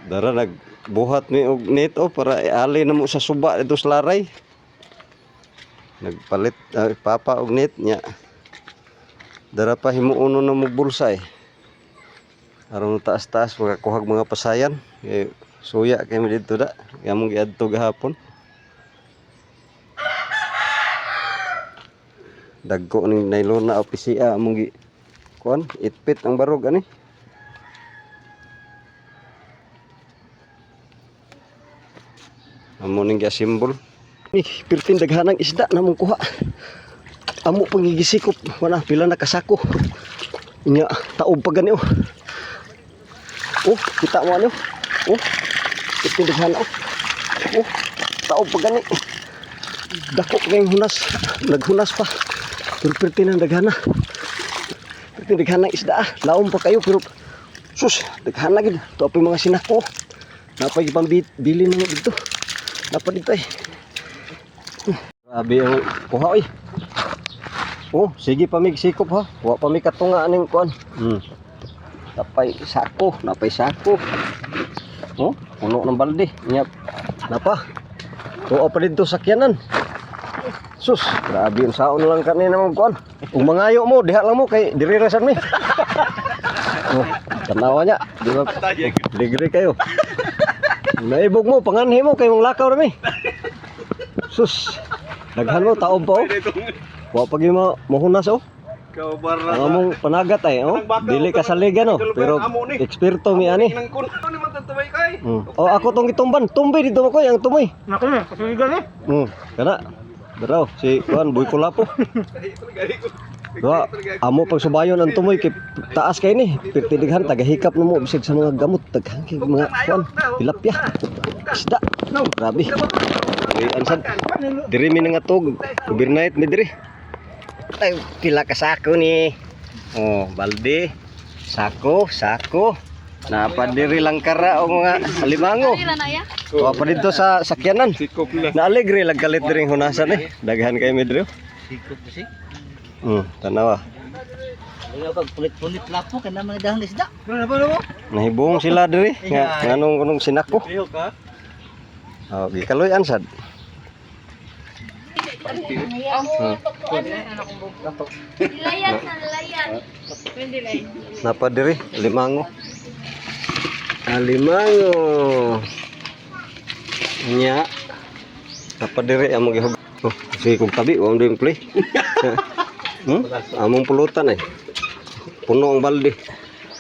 Dara nagbuhat mi og net oh, para iali na mo sa suba dito sa Laray. Nagpalit papa og net nya. Dara pa himuono na mo bulsa eh. Aron taas-taas makakuhag mga pasayan. Kay suya kay mi didto da. Kay among giadto gahapon. Dagko ning nylon na PCA among gi kuan itpit ang barog ani. Amo ning giasimbol. Ni pirting daghanang isda namong kuha. Amo pang gigisikop wala pila na kasako. Nya taob pa gani oh. Oh, kita mo ano? Oh. Pirting daghana oh. Oh, taob pa gani. Dako kayong hunas, naghunas pa. Pero pirting ang daghana. Pirting daghanang isda ah. Laom pa kayo pero sus, daghana gid. Tuwa pa yung mga sinako. Napay pambili na dito. Napa dito eh. Grabe ang kuha oy. Oh, sige pa mig sikop ha. Wa pa mi katunga aning kuan. Napay sako, napay sako. Oh, puno ng balde. Nya napa. Tuwa pa dito sakyanan. Sus, grabe ang saon lang kanina mong kuan. Ug mangayo mo, diha lang mo kay diri ra sad mi. Oh, tanawa niya, di ba? Ligre kayo. Naibog mo, panganhi mo kay mong lakaw ra mi. Sus, daghan mo taob pa oh. Wa pa gyud mo mohunas oh. Ang among panagat ay oh. Dili ka saligan oh, pero eksperto mi ani. Oh, ako tong gitumban, tumbi dito mo koy ang tumoy. Nako na, kasuligan eh. Kana. Daraw si kuan Boy Kulapo. Wa amo pagsubayon ang tumoy kay taas kay ni. Pirtidighan tagahikap na mo bisag sa mga gamot daghan kay mga kuan tilapia. Isda. Grabe. Uy, ansad. Diri mi nangatog. Overnight mi diri. Ay, pila ka sako ni. Oh, balde. Sako, sako. Napadiri lang kara o mga alimango. Wa pa dito sa sakyanan. Sikop na. Naalegre lang kalit diri hunasan eh. Daghan kay mi diri. Sikop kasi. Tanawa. Ayaw pag pulit-pulit lapo kay naman dahang isda. Nahibong sila diri nga nganong kunong sinako. Lihok ha? Oh, gikaloy-an sad. Nilayan na nilayan. Napa diri limango. Alimango. Nya. Napa diri among gihug. Oh, sige kong tabi wa mo play. Among pulutan eh. Puno ang balde.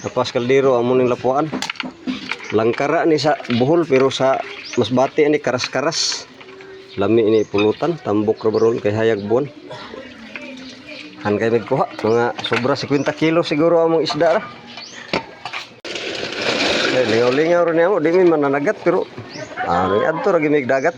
Napas kaldero amo ning lapuan. Langkara ni sa Bohol pero sa Masbate ani karas-karas. Lami ini pulutan, tambok ra baron kay hayag buwan. Han kay nagkuha mga sobra 50 kilo siguro among isda ra. Eh, lingaw-lingaw rin ako, di mi mananagat pero ah, may adto ra gimig dagat.